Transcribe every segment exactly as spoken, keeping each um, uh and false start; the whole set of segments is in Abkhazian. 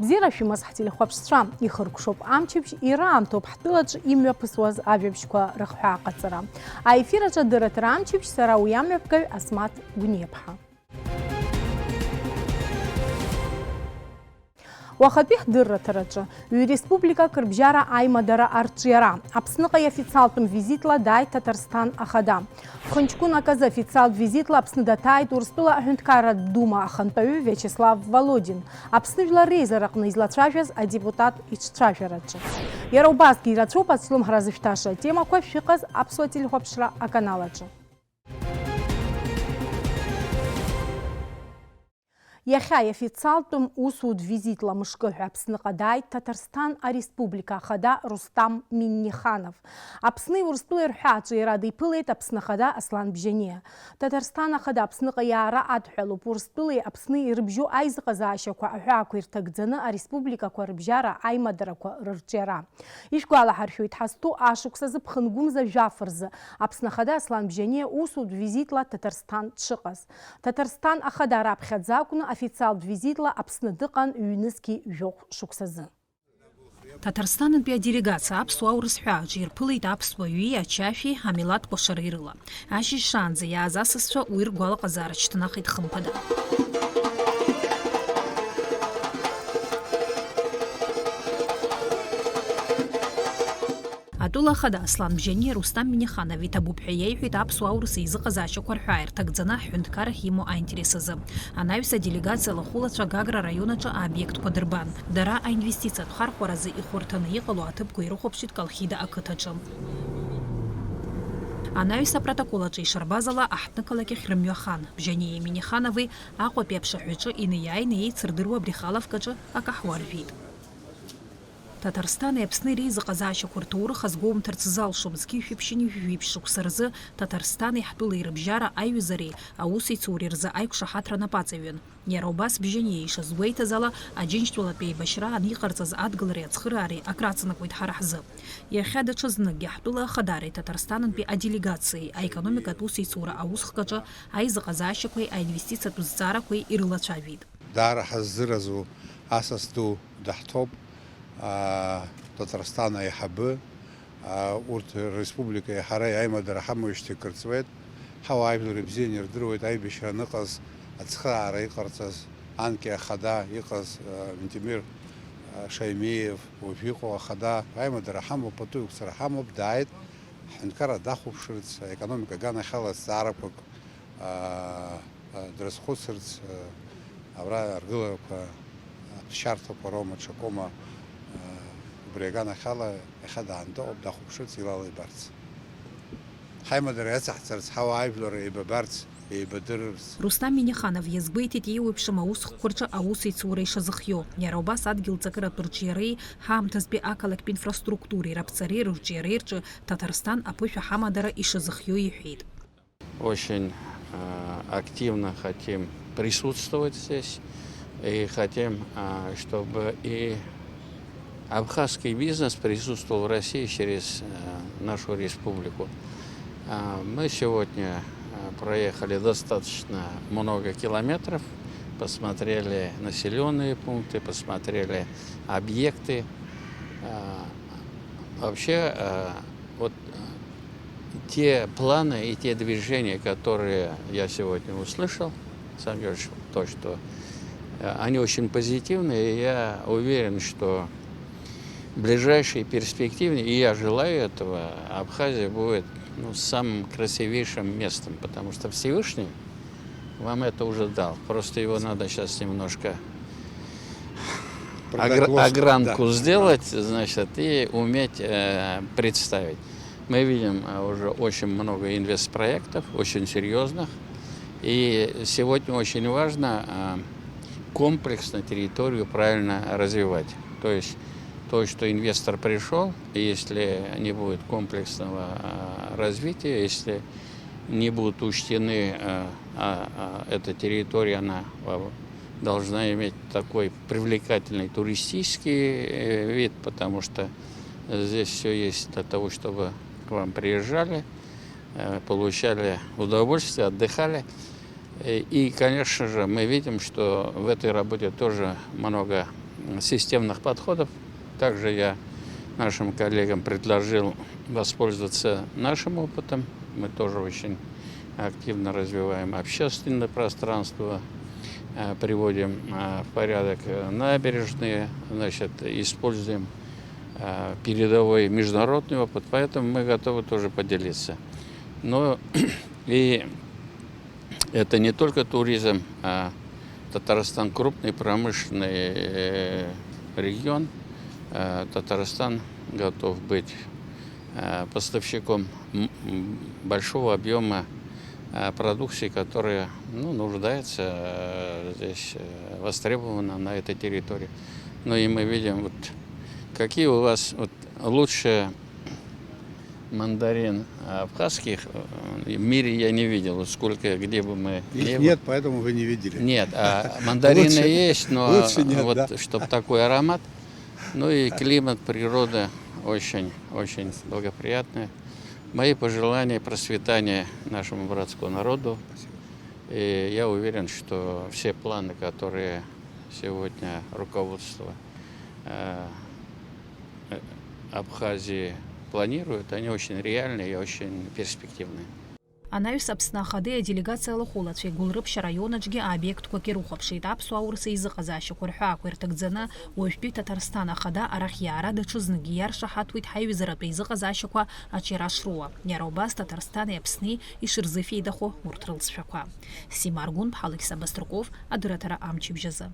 Бзиара шәымаз ҳтелехәаԥшцәа, ихыркәшоуп амчыбжь, ираамҭоуп ҳтәылаҿ имҩаԥысуаз ажәабжьқәа рыхҳәааҟаҵара. Аефир аҿы адырраҭара амчыбжь, сара уи амҩаԥгаҩ Асмаҭ Гәниаԥҳа. Уахатәи ҳдырраҭараҿы, ҩ-республикак рыбжьара аимадара арҿиара, Аԥсныҟа иофициалтәым визитла дааит Ҭаҭарсҭан ахада. Хынҷкәын аказы официалтә визитла Аԥсны даҭааит Урыстәыла аҳәынҭқарратә дума ахантәаҩы Виачеслав Володин. Аԥсны жәлар реизараҟны излацәажәаз адепутат иҿцәажәараҿы. Иара убасгьы ирацәоуп ацәлымҳара зышәҭаша атемақәа шәыҟаз аԥсуа телехәаԥшра аканал аҿы. Иахьа иофициалтәым усутә визитла мышкы ҳәа Аԥсныҟа дааит Ҭаҭарсҭан Ареспублика Ахада Рустам Минниханов. Аԥсни Урыстәылеи рҳәааҿы иара диԥылеит Аԥсны Ахада Аслан Бжьаниа. Ҭаҭарсҭан Ахада Аԥсныҟа иаара адҳәалоуп, Урыстәылеи Аԥсни ирыбжьоу аизыҟазаашьақәа аҳәаақәа ирҭагӡаны ареспубликақәа рыбжьара аимадарақәа рырҿиара. Ишәгәалаҳаршәоит, ҳазҭоу ашықәс азы ԥхынгәымза жәаф рзы Аԥсны Ахада Аслан Бжьаниа усутә визитла Ҭаҭарсҭан дшыҟаз. Ҭаҭарсҭан Ахада раԥхьаӡа акәны официалтә визитла Аԥсны дыҟан ҩнызқьи жәохә шықәсазы. Ҭаҭарсҭанынтәи аделегациа аԥсуа-аурыс ҳәааҿы ирԥылеит аԥсуа ҩи ачашәи амилаҭ кәашареи рыла. Ашьыжь шаанӡа иааз асасцәа уи ргәалаҟазаара шьҭнахит хымԥада. Атәыла ахада Аслан Бжьаниа Рустам Миниханов иҭабуп ҳәа иеиҳәеит аԥсуа-аурыс еизыҟазаашьақәа рҳәаа ирҭагӡаны аҳәынҭқаррахь имоу аинтерес азы. Анаҩс аделегациа лахәылацәа Гагра араион аҿы аобиектқәа дырбан. Дара аинвестициатә хархәаразы ихәарҭаны иҟало аҭыԥқәа ирыхәаԥшит Колхида ақыҭаҿы. Анаҩс апротокол аҿы ишарбаз ала аҳҭнықалақь ахь рымҩахан, Бжьаниеи Миниханови Аҟәатәи аԥшаҳәаҿы инеиааины еицырдыруа Брехаловкаҿы акаҳуа ржәит. Ҭаҭарсҭани Аԥсни реизыҟазаашьақәа рҭоурых азгәоумҭарц залшом, зқьи жәшәи ԥшьынҩажәи жәиԥшь шықәса рзы Ҭаҭарсҭани ҳтәылеи рыбжьара аиҩызареи аусеицуреи рзы аиқәшаҳаҭра напаҵаҩын. Иара убас Бжьаниа ишазгәеиҭаз ала, Аџьынџьтәылатә еибашьра аниҟарҵаз адгылареи ацхыраареи акраҵанакуеит ҳара ҳзы. Иахьа даҽазныкгьы ҳтәыла ахадареи Ҭаҭарсҭанынтәи аделегациеи аекономикатә усеицура аусхкаҿы аизыҟазаашьақәеи аинвестициатә зҵаарақәеи ирылацәажәеит. Даара ҳаззыразу асас ду даҳҭоуп, аа, Ҭаҭарсҭан аиҳабы, аа, урҭ республикеи ҳареи аимадара ҳамоуижьҭеи кыр ҵуеит, ҳауаажәлар ибзианы ирдыруеит аибашьра аныҟаз, ацхыраара иҟарҵаз, анкьа ахада иҟаз, аа, Митимир, аа, Шаимиев, уажә иҟоу ахада, аимадара ҳамоуп, пату иқәҵара ҳамоуп, дааит, ҳҳәынҭқарра дахәаԥшырц, аекономика аганахьала зҵаарақәак аа, аа, дрызхәыцырц, аа, абра аргыларақәа, аԥсшьарҭақәа роума, ҽакоума, аа, убри аганахьала иахьа даан дыҟоуп, дахәаԥшырц, илала ибарц. Ҳаимадара иацаҳҵарц, ҳауаажәлар еибабарц, еибадырырц. Рустам Миниханов иазгәеиҭеит, еиуеиԥшым аусхкқәа рҿы аусеицура ишазыхиоу. Иара убас адгьыл ҵакыратә рҿиареи ҳаамҭазтәи ақалақьтә инфраструктуреи раԥҵареи рырҿиареи рҿы Ҭаҭарсҭан аԥышәа ҳамадара ишазыхиоу иҳәеит. Очень, э, активно хотим присутствовать здесь и хотим, э, чтобы и абхазский бизнес присутствовал в России через, э, нашу республику. Э, мы сегодня, э, проехали достаточно много километров, посмотрели населённые пункты, посмотрели объекты. Э, вообще, э, вот, э, те планы и те движения, которые я сегодня услышал, Александр Георгиевич, то, что, э, они очень позитивные, и я уверен, что в ближайшей перспективе, и я желаю этого, Абхазия будет, ну, самым красивейшим местом, потому что Всевышний вам это уже дал. Просто его надо сейчас немножко Продать огр-, ложь, огранку, да, сделать, да, значит, и уметь, э, представить. Мы видим, э, уже очень много инвестпроектов, очень серьёзных. И сегодня очень важно, э, комплексно территорию правильно развивать. То есть то, что инвестор пришёл, и если не будет комплексного, э, развития, если не будут учтены, э, а, а, эта территория, она, а, должна иметь такой привлекательный туристический, э, вид, потому что здесь всё есть для того, чтобы к вам приезжали, э, получали удовольствие, отдыхали. Э, и, конечно же, мы видим, что в этой работе тоже много, системных подходов. Также я нашим коллегам предложил воспользоваться нашим опытом. Мы тоже очень активно развиваем общественное пространство, э, приводим, э, в порядок, э, набережные, значит, используем, э, передовой международный опыт, поэтому мы готовы тоже поделиться. Но и это не только туризм, а Татарстан крупный промышленный, э, регион. Э, Татарстан готов быть, э, поставщиком, м, м, большого объёма, э, продукции, которая, ну, нуждается, э, здесь, э, востребована на этой территории. Ну и мы видим, вот какие у вас вот лучшие мандарин, а, абхазских, э, в мире я не видел, вот сколько, где бы мы Их не нет, поэтому вы не видели. Нет, а мандарины Лучше, есть, но лучше нет, вот да. Чтоб такой аромат. Ну и климат, природа очень, очень благоприятная. Мои пожелания процветания нашему братскому народу. Спасибо. И я уверен, что все планы, которые сегодня руководство, э, э, Абхазии планирует, они очень реальные и очень перспективные. Анаҩс Аԥсны Ахадеи аделегациа лахәылацәеи Гәылрыԥшь араион аҿгьы аобиектқәак ирыхәаԥшит, аԥсуаа-урыс еизыҟазаашьақәа рҳәаақәа ирҭагӡаны, уажәтәи Ҭаҭарсҭан Ахада арахь иаара даҽазныкгьы иаршаҳаҭуеит ҳаиҩызаратә еизыҟазаашьақәа аҿиара шруа, иара убас Ҭаҭарсҭани Аԥсни ишырзыфеидахо урҭ рылҵшәақәа. Сима Аргәынԥҳа, Алықьса Баструков, адырраҭара Амчыбжь азы.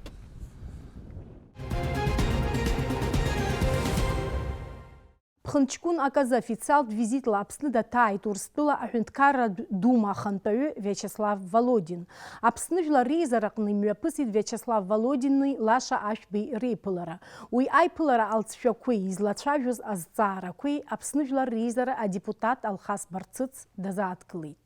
Ԥхынҷкәын аказы официалтә визитла Аԥсны даҭааит Урыстәыла аҳәынҭқарратә Дума ахантәаҩы Виачеслав Володин. Аԥсны Жәлар реизараҟны имҩаԥысит Виачеслав Володини Лаша Ашәбеи реиԥылара. Уи аиԥылара алҵшәақәеи излацәажәоз азҵаарақәеи Аԥсны Жәлар реизара адепутат Алхас Барцыц дазааҭгылеит.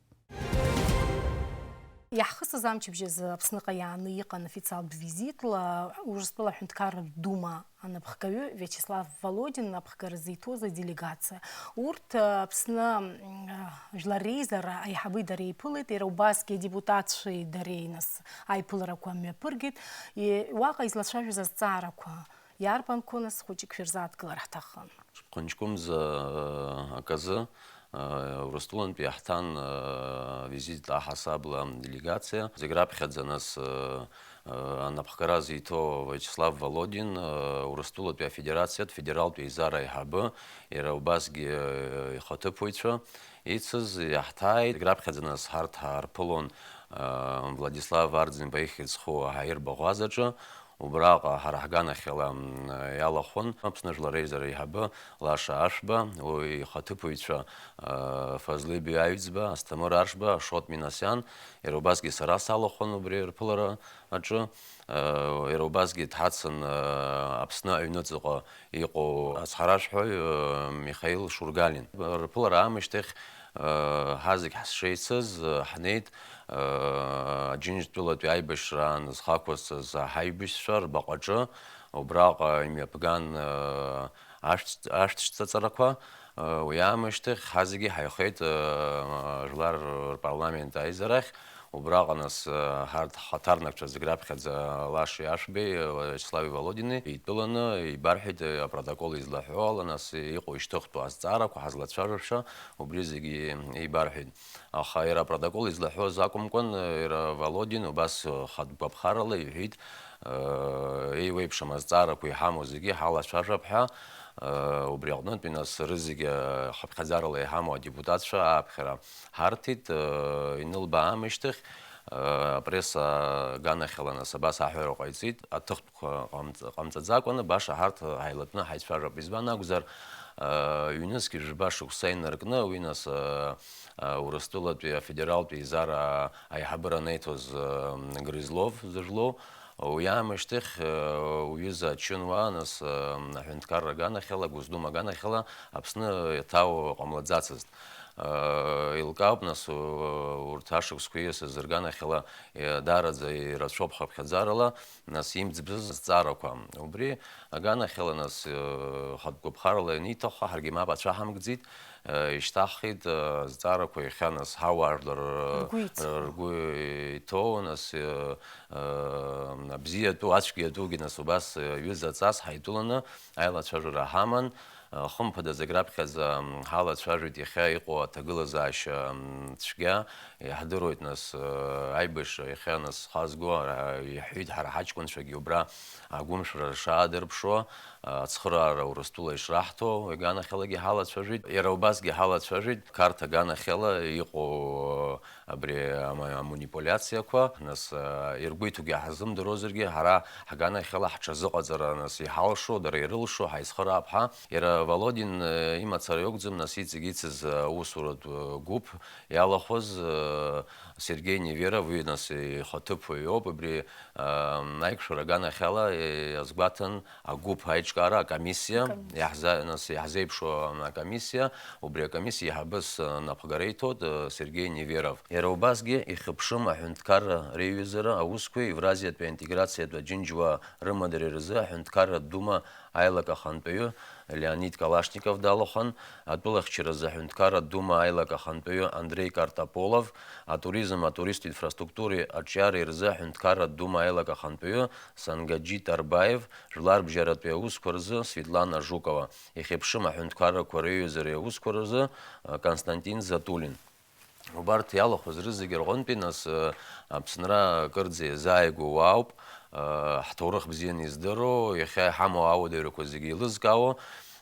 Иаҳхысыз амчыбжь азы Аԥсныҟа иааны иҟан официалтә визитла Урыстәыла аҳәынҭқарратә Дума анапхгаҩы Виачеслав Володин аԥхгара зиҭоз аделегациа. Урҭ, Аԥсны, м, Жәлар реизара аиҳабеи дареи еиԥылеит, иара убасгьы адепутатцәеи дареи нас аиԥыларақәа мҩаԥыргеит. И-, уаҟа излацәажәоз азҵаарақәа иарбанқәоу, нас, хәыҷык шәырзааҭгылар ҳҭахын. Ԥхынҷкәымза, э, аказы, э, Урыстәылантәи иаҳҭан, э, визит аҳасабла делегациа. Зегь раԥхьаӡа, нас, э, э, анапхгара зиҭо Виачеслав Володин, э, Урыстәылатәи Афедерациатә федералтә еизара аиҳабы, иара убасгьы, э, ихаҭыԥуаҩцәа ицыз иаҳҭааит. Зегь раԥхьаӡа, нас, ҳарҭ ҳарԥылон, э, Владислав Арӡынба ихьӡ зху аҳаирбаӷәазаҿы. Убраҟа ҳара ҳганахьала, м, иалахәын Аԥсны Жәлар реизара аиҳабы Лаша Ашәба, уи ихаҭыԥуаҩцәа, э, Фазлы Биаҩӡба, Асҭамыр Аршба, Ашот Минасиан, иара убасгьы сара салахәын убри рԥылара аҿы, э, иара убасгьы дҳацын, э, Аԥсны аҩныҵҟа иҟоу ацҳаражәҳәаҩ, э, Михаил Шургалин. Рԥылара аамышьҭахь, э, ҳазегь ҳзышеицыз, э, ҳнеит, э, Аџьынџьтәылатәи аибашьраан зхы ақәызҵаз ҳаибашьцәа рбаҟаҿы, убраҟа имҩаԥган, э, ашәҭ-, ашәҭшьҵаҵарақәа, э, уи аамышьҭахь ҳазегьы ҳаихеит, э, Жәлар рпарламент аизарахь, убраҟа, нас, э, ҳарҭ ҳхаҭарнакцәа зегь раԥхьаӡа Лашеи Ашәбеи, э, Виачеслави Володини еидтәаланы ибарҳәеит, э, апротокол излаҳәо ала, нас, иҟоу ишьҭыхтәу азҵаарақәа ҳазлацәажәаша, убри зегьы еибарҳәеит. Аха иара апротокол излаҳәоз акәымкәан, иара Володин убас хатә гәаԥхарала иҳәит, э, еиуеиԥшым азҵаарақәа иҳамоу зегьы ҳалацәажәап ҳәа, э, убри аҟнытә, нас, рызегьы, э, хыԥхьаӡарала иҳамоу адепутатцәа ааԥхьара ҳарҭеит, э, инылбаа аамышьҭахь, э, апресса аганахьала, нас, абас аҳәара ҟаиҵеит, аҭыхтә ҟамҵ-, ҟамҵаӡакәаны, баша ҳарҭ ҳаилатәны ҳаицәажәап. Избан акәзар, э, ҩнызқь жәба шықәса инаркны, уи, нас, э, э, Урыстәылатәи афедералтә еизара аиҳабыра анеиҭоз, э, Грызлов зыжәлоу, уи аамышьҭахь, э, уҩыза ачынуаа, нас, э, аҳәынҭқарра аганахьала, Госдума аганахьала Аԥсны иаҭаау ҟамлаӡацызт. Еилкаауп, нас, урҭ ашықәсқәа ииасыз рганахьала, даараӡа ирацәоуп хыԥхьаӡарала, нас, имӡбыз азҵаарақәа. Убри аганахьала, нас, хатә гәаԥхарала ианиҭахха, ҳаргьы мап ацәаҳамкӡеит, ишьҭаҳхит, азҵаарақәа иахьа, нас, ҳауаажәлар ргәы иҭоу, нас, абзиатәу, ацәгьатәугьы, нас, убас ҩыза ҵас ҳаидтәаланы аилацәажәара ҳаман. Хымԥада, зегь раԥхьаӡа ҳалацәажәеит иахьа иҟоу аҭагылазаашьа цәгьа. Иаҳдыруеит, нас, аибашьра иахьа, нас, зхазго, ара иаҳҳәеит, ҳара ҳаҷкәынцәагьы убра агәымшәара ршаадырԥшуа, ацхыраара Урыстәыла ишраҳҭо, иганахьалагьы ҳалацәажәеит. Иара убасгьы ҳалацәажәеит Қарҭ аганахьала иҟоу абри ама-, аманипулиациақәа, нас, а, иргәеиҭогьы ҳазымдыруазаргьы, ҳара ҳганахьала ҳҽазыҟаҵара, нас, иҳалшо, дара ирылшо, ҳаицхыраап ҳәа. Иара Володин, э, имацара иакәӡам, нас, иҵегь ицыз, э, аусуратә, э, гәыԥ иалахәыз, э, Сергеи Неверов, уи, нас, ихаҭыԥуаҩ иоуп, абри, э, аиқәшәара аганахьала, э, иазгәаҭан, агәыԥ аиҿкаара акомиссиа, Акомиссиа. Иаҳза-, нас, иаҳзеиԥшу акомиссиа, убри акомиссиа иҳабыс, э, напхгара иҭоит, э, Сергеи Неверов. Иара убасгьы ихьыԥшым аҳәынҭқарра реиҩызара аусқәа Евразиатәи аинтеграциатә аџьынџьуаа рымадара рзы аҳәынҭқарратә дума аилак ахантәаҩы Леонид Калашников далахәын, атәылахьчаразы аҳәынҭқарратә дума аилак ахантәаҩы Андрей Картополов, атуризм, атуристтә инфраструктуреи аҿиареи рзы аҳәынҭқарратә дума аилак ахантәаҩы Сангаджи Тарбаев, жәларбжьаратәи аусқәа рзы Светлана Жукова, ихьыԥшым аҳәынҭқаррақәа реиҩызареи аусқәа рзы, э, Константин Затулин. Убарҭ иалахәыз рызегьы рҟынтәи, нас, э, Аԥсынра кырӡа иазааигәоу уаауп, э, ҳҭоурых бзианы издыруа, иахьа иҳамоу ауадаҩрақәа зегьы еилызкаауа,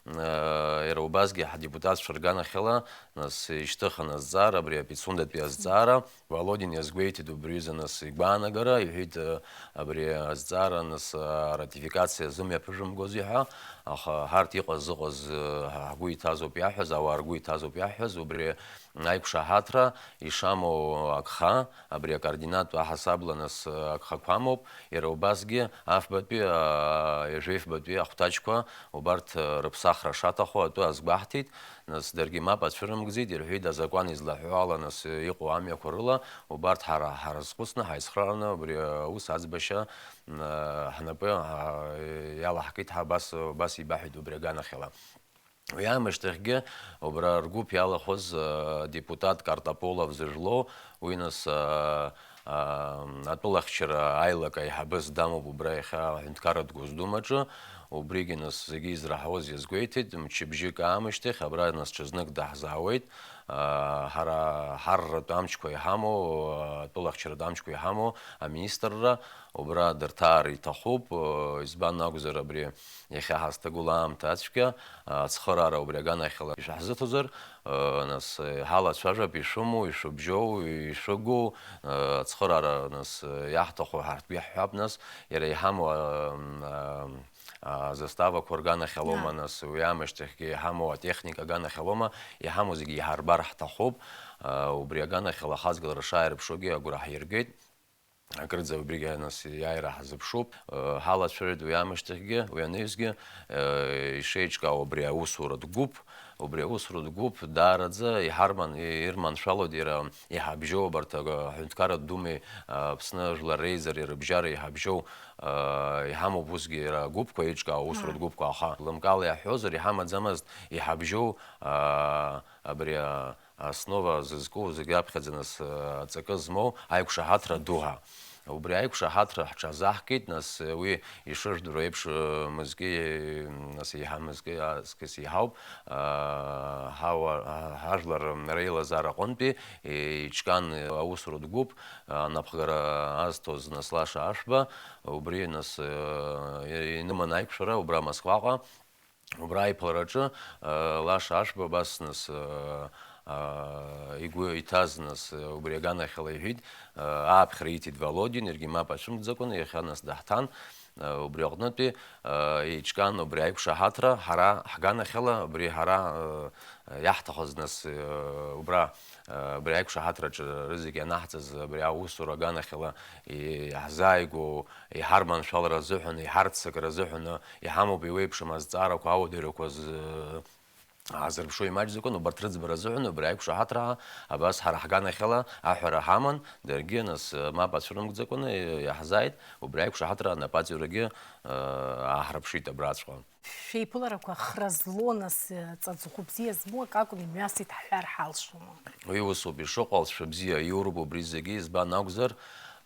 э, иара убасгьы ҳадепутатцәа рганахьала, нас, ишьҭыхын азҵаара, абри апицундатәи азҵаара, Володин иазгәеиҭеит убри изы, нас, игәаанагара, иҳәеит, э, абри азҵаара, нас, аратификациа зымҩаԥыжәымгози ҳәа, аха ҳарҭ иҟаз-ыҟаз, э, ҳгәы иҭазоуп иаҳҳәаз, ауаа ргәы иҭазоуп иаҳҳәаз, убри аиқәшаҳаҭра ишамоу агха, абри акоординаттә аҳасабала, нас, агхақәа амоуп, иара убасгьы афбатәи, а, ҩажәеи фбатәи ахәҭаҷқәа убарҭ, э, рыԥсахра шаҭаху атәы азгәаҳҭеит. Нас даргьы мап ацәырымгӡеит, ирҳәеит, азакәан излаҳәо ала, нас, иҟоу амҩақәа рыла убарҭ ҳара ҳарызхәыцны, ҳаицхрааны, убри аус аӡбашьа, м, ҳнапы, а, иалаҳкит, ҳа абас, абас ибаҳәеит убри аганахьала. Уи аамышьҭахьгьы убра ргәыԥ иалахәыз, а, депутат Картополов зыжәлоу, уи, нас, а, а, атәылахьчара аилак аиҳабыс дамоуп убра иахьа аҳәынҭқарратә Госдумаҿы. Убригьы, нас, зегьы израҳауаз иазгәеиҭеит, мчыбжьык аамышьҭахь абра, нас, ҽазнык даҳзаауеит. А, ҳара ҳарратә амчқәа иҳамоу, а, атәылахьчаратә амчқәа иҳамоу аминистрра убра дырҭаар иҭахуп, а, избан акәзар, абри иахьа ҳазҭагылоу аамҭа ацәгьа, а, ацхыраара убри аганахьала ишәаҳзыҭозар, а, нас, ҳалацәажәап, ишәымоу, ишәыбжьоу, ишәыгу, а, ацхыраара, нас, иаҳҭаху ҳарҭгьы иаҳҳәап, нас, иара иҳамоу, а, м, а, а, заставақәа рганахьалома, Иа. Нас, уи аамышьҭахьгьы иҳамоу атехника аганахьалома, иҳамоу зегьы иҳарбар ҳҭахуп, а, убри аганахьала ахаҵгылара шааирԥшугьы агәра ҳиргеит. Акырӡа убригьы, нас, иааира ҳазыԥшуп. Э, ҳалацәажәеит уи аамышьҭахьгьы, уи анаҩсгьы, э, ишеиҿкаау абри аусуратә гәыԥ, убри аусуратә гәыԥ даараӡа иҳарман-, ирманшәалоит иара иҳабжьоу абарҭ, а, аҳәынҭқарратә Думеи, а, Аԥсны Жәлар Реизареи рыбжьара иҳабжьоу, а, иҳамоуп усгьы иара агәыԥқәа еиҿкаау аусуратә Ааи. Гәыԥқәа, аха лымкаала иаҳҳәозар, иҳамаӡамызт иҳабжьоу, а, абри, а, основа зызку, зегь раԥхьаӡа, нас, а, аҵакы змоу аиқәшаҳаҭра ду ҳәа. Убри аиқәшаҳаҭра ҳҽазаҳкит, нас, уи ишыжәдыруа еиԥш, э, мызкы, нас, еиҳа мызкы аҵкыс еиҳауп, а, ҳауа-, ҳа-, ҳажәлар реилазаара аҟынтәи еиҿкаан аусуратә гәыԥ, а, анапхгара азҭоз, нас, Лаша Ашәба, убри, нас, э, иныман аиқәшәара убра Москваҟа. Убра аиԥылараҿы, э, Лаша Ашәба абас, нас, э, а, игәы иҭаз, нас, э, убри аганахьала иҳәит, э, ааԥхьара ииҭеит Володин, иаргьы мап ацәымӷӡакәаны, иахьа, нас, даҳҭан, э, убри аҟнытәи, э, еиҿкаан убри аиқәшаҳаҭра, ҳара ҳганахьала, убри ҳара, э, иаҳҭахыз, нас, э, убра, э, абри аиқәшаҳаҭраҿы рызегьы анаҳҵаз, абри аусура аганахьала иаҳзааигәоу, иҳарманшәалара азыҳәан, иҳарццакра азыҳәан, иҳамоуп еиуеиԥшым азҵаарақәа, ауадаҩрақәа з-, аазырԥшуа имаҷӡакәан, убарҭ рыӡбара азыҳәан убри аиқәшаҳаҭра абас ҳара ҳганахьала аҳәара ҳаман, даргьы, нас, мап ацәырымгӡакәаны иаҳзааит, убри аиқәшаҳаҭра анапаҵаҩрагьы, э, ааҳарԥшит абраҵәҟьа. Шәеиԥыларақәа хра злоу, нас, ҵаҵӷәы бзиа змоу акы акәны имҩасит ҳҳәар ҳалшома? Уи усоуп ишыҟоу, алҵшәа бзиа иоуроуп убри зегьы, избан акәзар,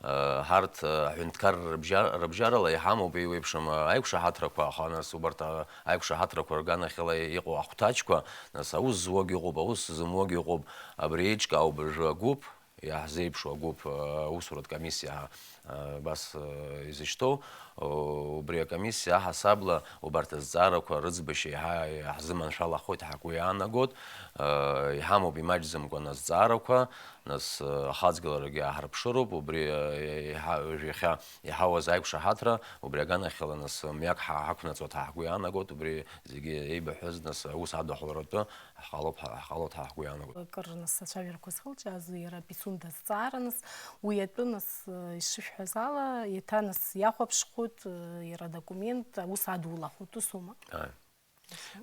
э, ҳарҭ, э, аҳәынҭқарра рыбжьа-, рыбжьарала иҳамоуп еиуеиԥшым, э, аиқәшаҳаҭрақәа, аха нас убарҭ, э, аиқәшаҳаҭрақәа рганахьала иҟоу ахәҭаҷқәа, нас аус зуагь ыҟоуп, аус зымуагь ыҟоуп, абри еиҿкаауп уажәы агәыԥ, иаҳзеиԥшу агәыԥ, э, аусуратә комиссиа, э, абас, э, изышьҭоу, э, убри акомиссиа аҳасабла убарҭ азҵаарақәа рыӡбашьа еиҳа иаҳзыманшәалахоит ҳәа ҳгәы иаанагоит, э, иҳамоуп имаҷӡамкәан азҵаарақәа, нас, э, ахаҵгыларагьы ааҳарԥшыроуп, убри, э, иҳа-, уажә иахьа иҳауаз аиқәшаҳаҭра, убри аганахьала, нас, мҩак ҳа-, ҳақәнаҵоит ҳәа ҳгәы иаанагоит, убри зегьы еибаҳҳәаз, нас, аус адыҳәаларатәы ҳҟалоуп ҳәа, ҳҟалоит ҳәа ҳгәы иаанагоит. Акыр, нас, ацәажәарақәа зхылҿиааз уи иара Пицунда азҵаара, нас, уи атәы, нас, ишышәҳәаз ала, еиҭа, нас, иахәаԥшхоит, иара адокумент аус адулахоит, усума? Ааи.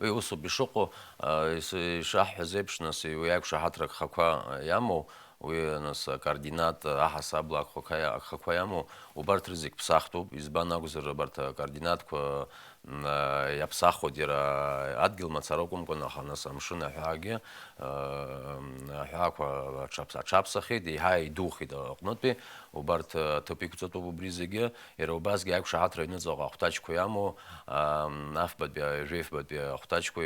Уи усоуп ишыҟоу, а, ис-, ишаҳҳәаз еиԥш, нас, уи аиқәшаҳаҭра агхақәа, а, иамоу, уи, нас, акоординат, а, аҳасабла агхақәа иа-, агхақәа иамоу, убарҭ рызегь ԥсахтәуп, избан акәзар, абарҭ акоординатқәа, м, а, иаԥсахуеит иара адгьыл мацара акәымкәан, аха, нас, амшын аҳәаагьы, а, м, аҳәаақәа аҽаԥс-, аҽаԥсахит, еиҳа идухеит аҟнытәи, убарҭ, а, ҭыԥ иқәҵатәуп убри зегьы, Иара убасгьы аиқәшаҳаҭра аҩныҵҟа ахәҭаҷқәа иамоу, ам, афбатәи, жәафбатәи ахәҭаҷқәа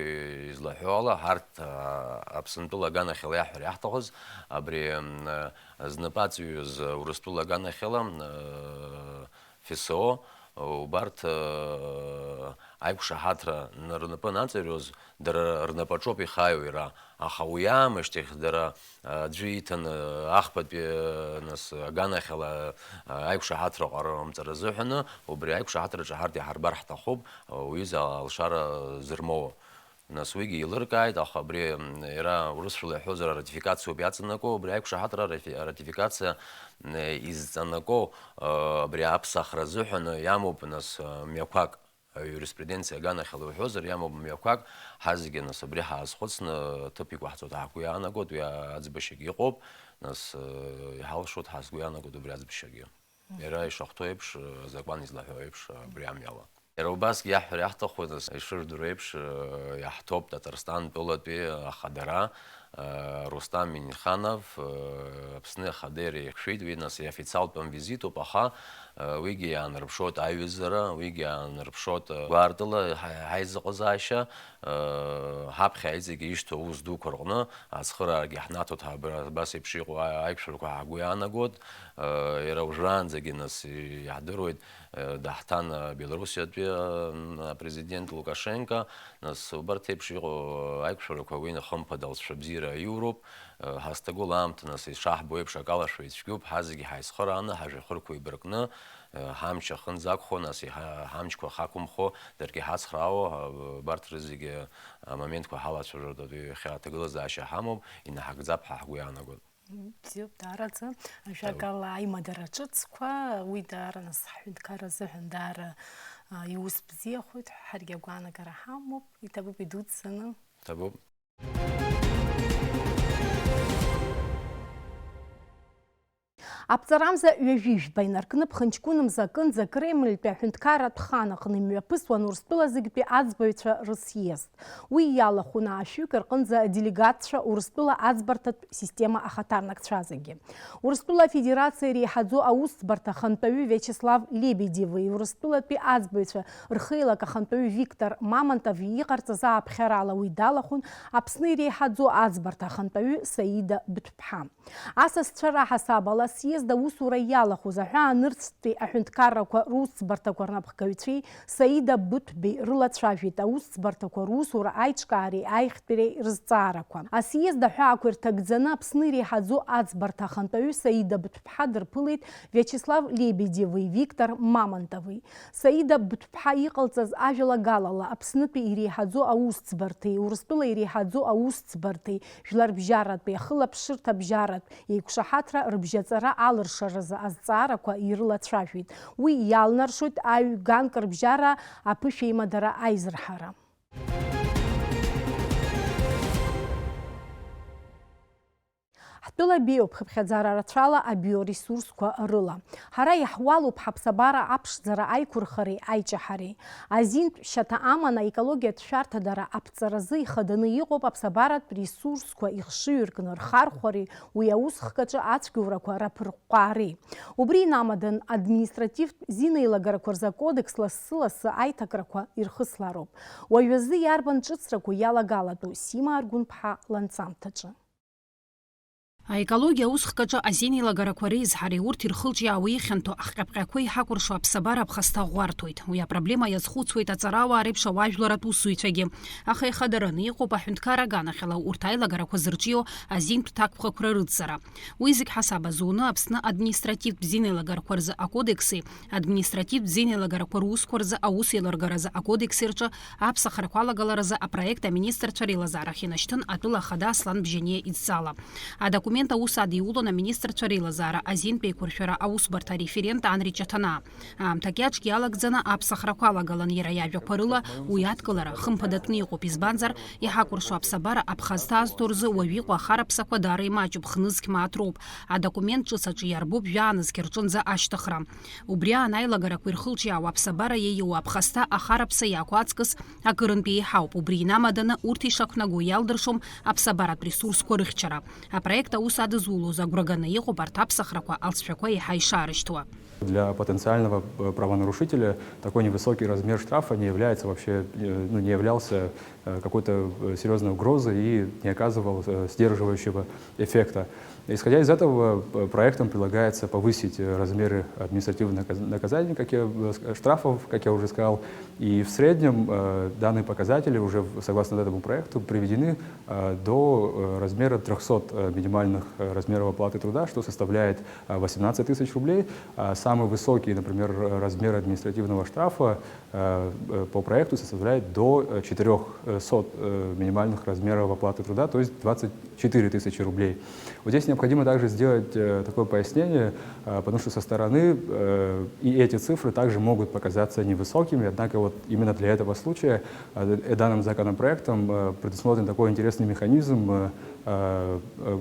излаҳәо ала, ҳарҭ, а, Аԥсынтәыла аганахьала иаҳҳәар иаҳҭахыз, абри, м, знапы аҵаҩыз Урыстәыла аганахьала, м, ф с о, убарҭ, а, аиқәшаҳаҭра н-, рнапы анаҵаҩрыз, дара рнапаҿоуп ихааиуа иара, аха уи аамышьҭахь дара, а, аӡәы иҭаны, а, ахԥатәи, а, нас, аганахьала, а, аиқәшаҳаҭра ҟарымҵара азыҳәаны, убри аиқәшаҳаҭраҿы ҳарҭ иҳарбар ҳҭахуп, а, уҩыза алшара зырмоуа. Нас уигьы еилыркааит, аха абри, м, иара урысшәала иаҳәозар аратификациоуп иаҵанакуа, убри аиқәшаҳаҭра аратифи-, аратификациа, м, изҵанакуа, а, абри аԥсахра азыҳәаны иамоуп, нас, а, мҩақәак. Аиуриспруденциа аганахьала уҳәозар, иамоуп мҩақәак, ҳазегьы, нас, абри ҳаазхәыцны ҭыԥ иқәаҳҵоит ҳәа ҳгәы иаанагоит, уи аӡбашьагьы ыҟоуп, нас, э, иҳалшоит ҳәа сгәы иаанагоит убри аӡбашьагьы. Мгм. Иара ишахәҭоу еиԥш, э, азакәан излаҳәо еиԥш, э, абри амҩала. Иара убасгьы иаҳҳәар иаҳҭаху, нас, ишыжәдыруа еиԥш, э, иаҳҭоуп Татарстан тәылатәи ахадара, Рустам Минниханов, э, Аԥсны Ахада иара ихшәеит, уи, нас, иофициалтәым визитуп, аха, э, уигьы иаанарԥшуеит аиҩызара, уигьы иаанарԥшуеит, э, гәаартыла ҳа-, ҳаизыҟазаашьа, э, ҳаԥхьа иҵегьы ишьҭоу аус дуқәа рҟны ацхыраарагьы ҳнаҭоит, ҳа-, абра-, абас еиԥш иҟоу аи-, аиқәшәарақәа ҳгәы иаанагоит, э, иара уажәраанӡагьы, нас, и-, иаҳдыруеит, э, даҳҭан, э, Белоруссиатәи, э, м, апрезидент Лукашенко, нас, убарҭ еиԥш иҟоу аиқәшәарақәа уи, хымԥада, алҵшәа бзиара аиуроуп, э, ҳазҭагылоу аамҭа, нас, ишаҳбо еиԥш, акалашәа ицәгьоуп, ҳазегьы ҳаицхырааны, ҳажәҩахырқәа еибаркны, э, ҳамч ахынӡ акәхо, нас, иҳа-, ҳамчқәа ахақәымхо, даргьы ҳацхраауа, э, убарҭ рызегьы амоментқәа ҳалацәажәартә иахьа аҭагылазаашьа ҳамоуп, инаҳагӡап ҳәа ҳгәы иаанагоит. Бзиоуп, даараӡа. Ажәакала, аимадара ҿыцқәа, уи даара, нас, ҳҳәынҭқарра азыҳәан даара, а, иус бзиахоит, ҳаргьы агәаанагара ҳамоуп, иҭабуп идуӡӡаны. Иҭабуп. Аԥҵарамза ҩажәи жәба инаркны ԥхынҷкәынымза акынӡа Кремльтәи аҳәынҭқарратә хан аҟны имҩаԥысуан Урыстәыла зегьтәи аӡбаҩцәа рсъезд. Уи иалахәын аашәҩык рҟынӡа аделегатцәа Урыстәыла аӡбарҭатә система ахаҭарнакцәа зегьы. Урыстәыла Афедерациа иреиҳаӡоу аусӡбарҭа ахантәаҩы Виачеслав Лебедеви Урыстәылатәи аӡбаҩцәа рхеилак ахантәаҩы Виктор Мамонтов иҟарҵаз ааԥхьарала уи далахәын Аԥсны иреиҳаӡоу аӡбарҭа ахантәаҩы Саида Быҭәԥҳа. Асасцәа раҳасабала, съезд аусура иалахәыз аҳәаанырцәтәи аҳәынҭқаррақәа русӡбарҭақәа рнапхгаҩцәеи Саида Быҭәбеи рылацәажәеит аусӡбарҭақәа русура аиҿкаареи аиӷьтәреи рызҵаарақәа. Асъезд аҳәаақәа ирҭагӡаны Аԥсны иреиҳаӡоу аӡбарҭа ахантәаҩы Саида Быҭәԥҳа дырԥылеит Виачеслав Лебедеви Виктор Мамонтови. Саида Быҭәԥҳа иҟалҵаз ажәалагалала Аԥснытәи иреиҳаӡоу аусӡбарҭеи Урыстәыла иреиҳаӡоу аусӡбарҭеи жәларбжьаратәи ахылаԥшырҭа бжьаратә еиқәшаҳаҭра рыбжьаҵара алыршаразы азҵаарақәа ирылацәажәеит. Уи иалнаршоит аҩ-ганк рыбжьара аԥышәеимадара аизырҳара. Ҳтәыла биоуп хыԥхьаӡара рацәала абиоресурсқәа рыла. Ҳара иаҳуалуп ҳаԥсабара аԥшӡара аиқәырхареи аиҷаҳареи. Азинтә шьаҭа аман аекологиатә шәарҭадара аԥҵаразы ихаданы иҟоуп аԥсабаратә ресурсқәа ихшыҩркны рхархәареи уи аус хкаҿы ацәгьоурақәа раԥырҟәаареи. Убри инамадан административтә зинеилагарақәа рзы акодекс лассы-лассы аиҭакрақәа ирхыслароуп. Уажәазы иарбан ҿыцрақәоу иалагалатәу Сима Аргәынԥҳа ланҵамҭаҿы? Аекологиа аусхкаҿы азинеилагарақәа реизҳареи урҭ ирхылҿиаауеи ихьанҭоу ахҟьаԥҟьақәеи иҳакәыршо аԥсабара аԥхасҭа ӷәӷәарҭоит. Уи апроблема иазхәыцуеит аҵарауаа реиԥш ауаажәларратә усзуҩцәагьы. Аха ихадараны иҟоуп аҳәынҭқар аганахьала урҭ аилагарақәа зырҿио азинтә ҭакԥхықәра рыдҵара. Уи зегь ҳасаб азуны Аԥсны административтә зинеилагарақәа рзы акодекси административтә зинеилагарақәа русқәа рзы аусеилыргаразы акодекси рҿы аԥсахрақәа алагаларазы апроект аминистрцәа реилазаарахь инашьҭын атәыла ахада Аслан Бжьаниа идҵала. Адокумент аус адиулон аминистрцәа реилазаара азинтә еиқәыршәара аусбарҭа ареферент Анри Ҷаҭанаа. Аамҭак иаҿгьы иалагӡаны аԥсахрақәа алагалан иара иажәақәа рыла уи адкылара хымԥадатәны иҟоуп, избанзар, иҳакәыршо аԥсабара аԥхасҭа азҭо рзы уаҩы иҟоу ахараԥсақәа даара имаҷуп, хнызқь мааҭ роуп. Адокумент ҿыц аҿы иарбоуп жәаанызқь рҿынӡа ашьҭыхра. Убри аан аилагарақәа ирхылҿиаауа аԥсабара иеиуа аԥхасҭа ахараԥса иақәу аҵкыс акырынтә еиҳауп. Убри инамаданы урҭ ишақәнаго иалдыршом аԥсабаратә ресурсқәа рыхьчара. Апроект аус адызулоз агәра ганы иҟоуп арҭ аԥсахрақәа алҵшәақәа еиҳа ишаарышьҭуа. Для потенциального, э, правонарушителя такой невысокий размер штрафа не является вообще, э, ну, не являлся, э, какой-то, э, серьёзной угрозой и не оказывал, э, сдерживающего эффекта. Исходя из этого, э, проектом предлагается повысить, э, размеры административных наказ-, наказаний, как я, э, ск-, штрафов, как я уже сказал. И в среднем, э, данные показатели уже в-, согласно этому проекту приведены, э, до, э, размера трёхсот, э, минимальных, э, размеров оплаты труда, что составляет, э, восемнадцать тысяч рублей. А самый высокий, например, р-, размер административного штрафа, э, э, по проекту составляет до, э, четырёхсот, э, минимальных размеров оплаты труда, то есть двадцать четыре тысячи рублей. Вот здесь необходимо также сделать, э, такое пояснение, э, потому что со стороны, э, и эти цифры также могут показаться невысокими, однако вот именно для этого случая, э, д-, данным законопроектом, э, предусмотрен такой интересный механизм, э, э, э,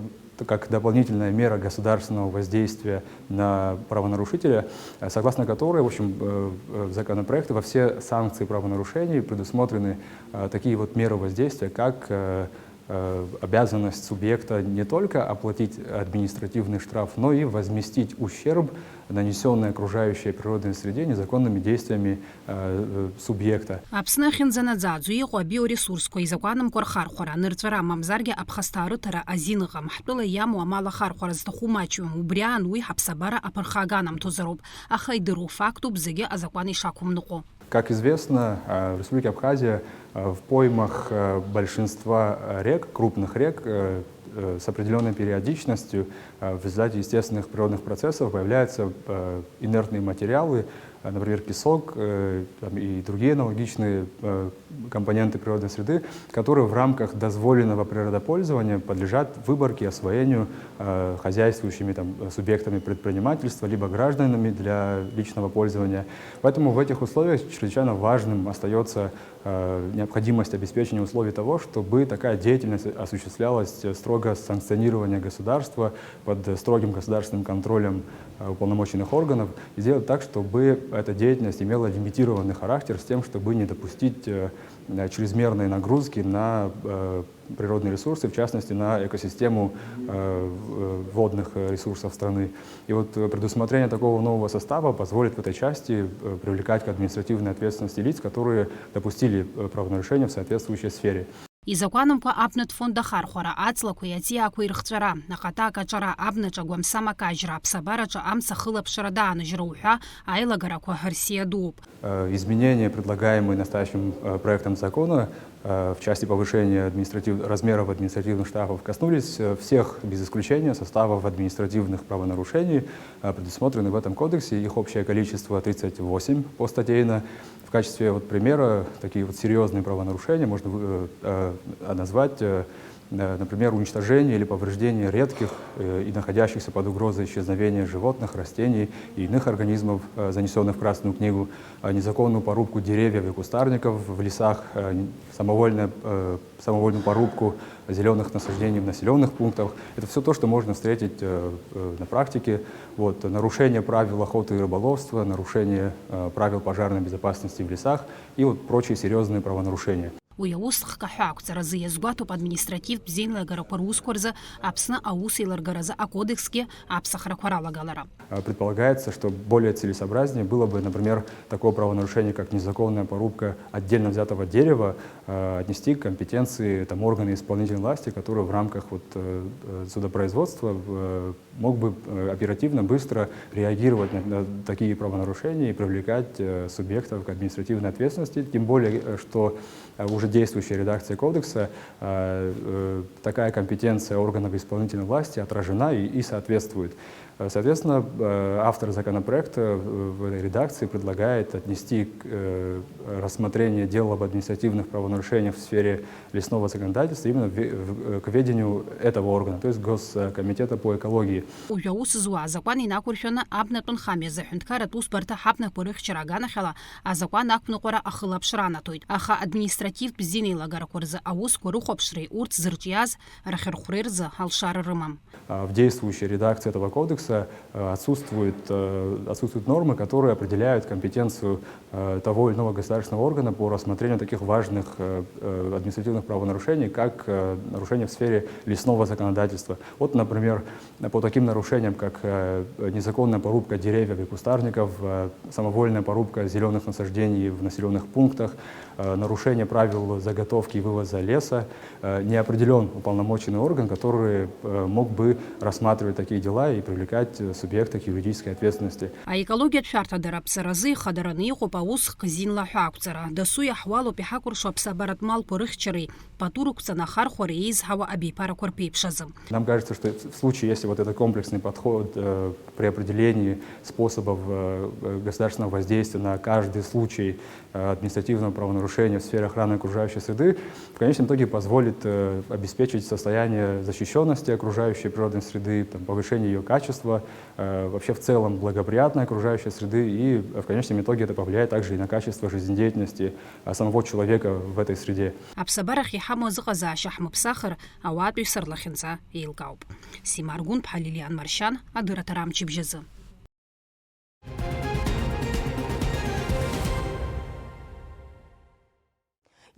как дополнительная мера государственного воздействия на правонарушителя, э, согласно которой, в общем, э, э, в законопроекте во все санкции правонарушений предусмотрены, э, такие вот меры воздействия, как, э, э, обязанность субъекта не только оплатить административный штраф, но и возместить ущерб, нанесённый окружающей природной среде незаконными действиями, э, э, субъекта. Аԥсны ахьынӡанаӡааӡо иҟоу абиоресурсқәа изакәанымкәа рхархәара, анырҵәара, мамзаргьы аԥхасҭа арыҭара азин ыҟам, ҳтәыла иамоу амал ахархәара зҭаху маҷҩым, убри аан уи ҳаԥсабара аԥырхага анамҭозароуп, аха идыруа фактуп зегьы азакәан ишақәымныҟәо. Как известно, э, в Республике Абхазия, э, в поймах, э, большинства, э, рек, крупных рек, э, э, с определённой периодичностью, э, в результате естественных природных процессов появляются, э, инертные материалы, э, например, песок, э, там, и другие аналогичные, э, компоненты природной среды, которые в рамках дозволенного природопользования подлежат выборке, освоению, э, хозяйствующими там, э, субъектами предпринимательства либо гражданами для личного пользования. Поэтому в этих условиях чрезвычайно важным остаётся, э, необходимость обеспечения условий того, чтобы такая деятельность осуществлялась, э, строго санкционирования государства, под строгим государственным контролем, э, уполномоченных органов, и сделать так, чтобы эта деятельность имела лимитированный характер с тем, чтобы не допустить, э, э, чрезмерной нагрузки на, э, природные ресурсы, в частности, на экосистему, э, в-, э, водных, э, ресурсов страны. И вот, э, предусмотрение такого нового состава позволит в этой части, э, привлекать к административной ответственности лиц, которые допустили, э, правонарушение в соответствующей сфере. Изакәанымкәа абнатә фонд ахархәара, аҵлақәеи аҵиаақәеи рыхҵәара, ахаҭа акаҿара, абнаҿ агәамсам акажьра, аԥсабараҿы амца ахылаԥшра дааныжьра уҳәа аилагарақәа рсиа дууп. Э, изменения, предлагаемые настоящим, э, проектом закона, э, в части повышения административ-, размеров административных штрафов, коснулись, э, всех без исключения составов административных правонарушений, э, предусмотренных в этом кодексе. Их общее количество тридцать восемь постатейно. В качестве вот примера такие вот серьёзные правонарушения можно вы-, э, э, назвать, э, Э, Например, уничтожение или повреждение редких э, и находящихся под угрозой исчезновения животных, растений и иных организмов, э, занесённых в Красную книгу, э, незаконную порубку деревьев и кустарников в лесах, э, самовольное, э, самовольную порубку зелёных насаждений в населённых пунктах. Это всё то, что можно встретить э, э, на практике. Вот, нарушение правил охоты и рыболовства, нарушение э, правил пожарной безопасности в лесах и вот прочие серьёзные правонарушения. Уи аус хкаҳәа ақәҵаразы иазгәаҭоуп административтә зеинлагарақәа русқәа рзы Аԥсны аусеилыргаразы акодексгьы аԥсахрақәа ралагалара. Э, Предполагается, что более целесообразнее было бы, например, такое правонарушение, как незаконная порубка отдельно взятого дерева, э, отнести к компетенции там, органа исполнительной власти, который в рамках вот, э, э, судопроизводства э, мог бы э, оперативно, быстро реагировать на, на такие правонарушения и привлекать э, субъектов к административной ответственности. Тем более, э, что э, в уже действующей редакции кодекса э, э, такая компетенция органов исполнительной власти отражена и, и соответствует. Э, Соответственно, э, автор законопроекта в в этой редакции предлагает отнести к, э, рассмотрение дел об административных правонарушениях в сфере лесного законодательства именно в ве- в- э, к ведению этого органа, то есть Госкомитета по экологии. Уажәы аус зуа азакәан инақәыршәаны абнатәи нхамҩа азы аҳәынҭқарратә усбарҭа ҳабнақәа рыхьчара аганахьала азакәан ақәныҟәара ахылаԥшра анаҭоит, аха административтә зинеилагарақәа рзы аусқәа рыхәаԥшреи урҭ зырҿиаз рахьырхәреи рзы алшара рымам. А, В действующей редакции этого кодекса э, отсутствуют, э, отсутствуют нормы, которые определяют компетенцию э, того или иного государственного органа по рассмотрению таких важных э, э, административных правонарушений, как э, нарушения в сфере лесного законодательства. Вот, например, по таким нарушениям, как э, незаконная порубка деревьев и кустарников, э, самовольная порубка зелёных насаждений в населённых пунктах, э, нарушение правил заготовки и вывоза леса, э, не определён уполномоченный орган, который э, мог бы рассматривать такие дела и привлекать э, субъекты к юридической ответственности. Аекологиатә шәарҭадара аԥҵаразы ихадараны иҟоуп аус хкзинла ҳәа ақәҵара. Дасу иаҳуалуп иҳакәыршо аԥсабаратә малқәа рыхьчареи пату рықәҵаны ахархәареи еизҳауа абиԥарақәа рԥеиԥшразы. Нам кажется, что в случае, если вот этот комплексный подход э, при определении способов э, э, государственного воздействия на каждый случай э, административного правонарушения в сфере охраны окружающей среды в конечном итоге позволит э, обеспечить состояние защищённости окружающей природной среды, там, повышение её качества, э, вообще в целом благоприятной окружающей среды, и в конечном итоге это повлияет также и на качество жизнедеятельности э, самого человека в этой среде. Аԥсабарахь иҳамоу азыҟазаашьа ҳмыԥсахыр, ауаатәыҩса рлахьынҵа еилкаауп. Сима Аргәынԥҳа, Лилиан Маршьан, адырраҭара амчыбжьазы.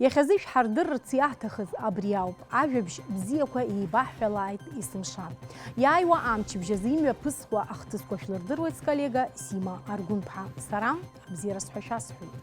Иахьазы ишәҳардырырц иаҳҭахыз абри ауп. Ажәабжь бзиақәа еибаҳҳәалааит есымша. Иааиуа амчыбжь азы имҩаԥысхуа ахҭысқәа шәлырдыруеит сколлега Сима Аргәынԥҳа. Сара абзиара сҳәа шәасҳәоит.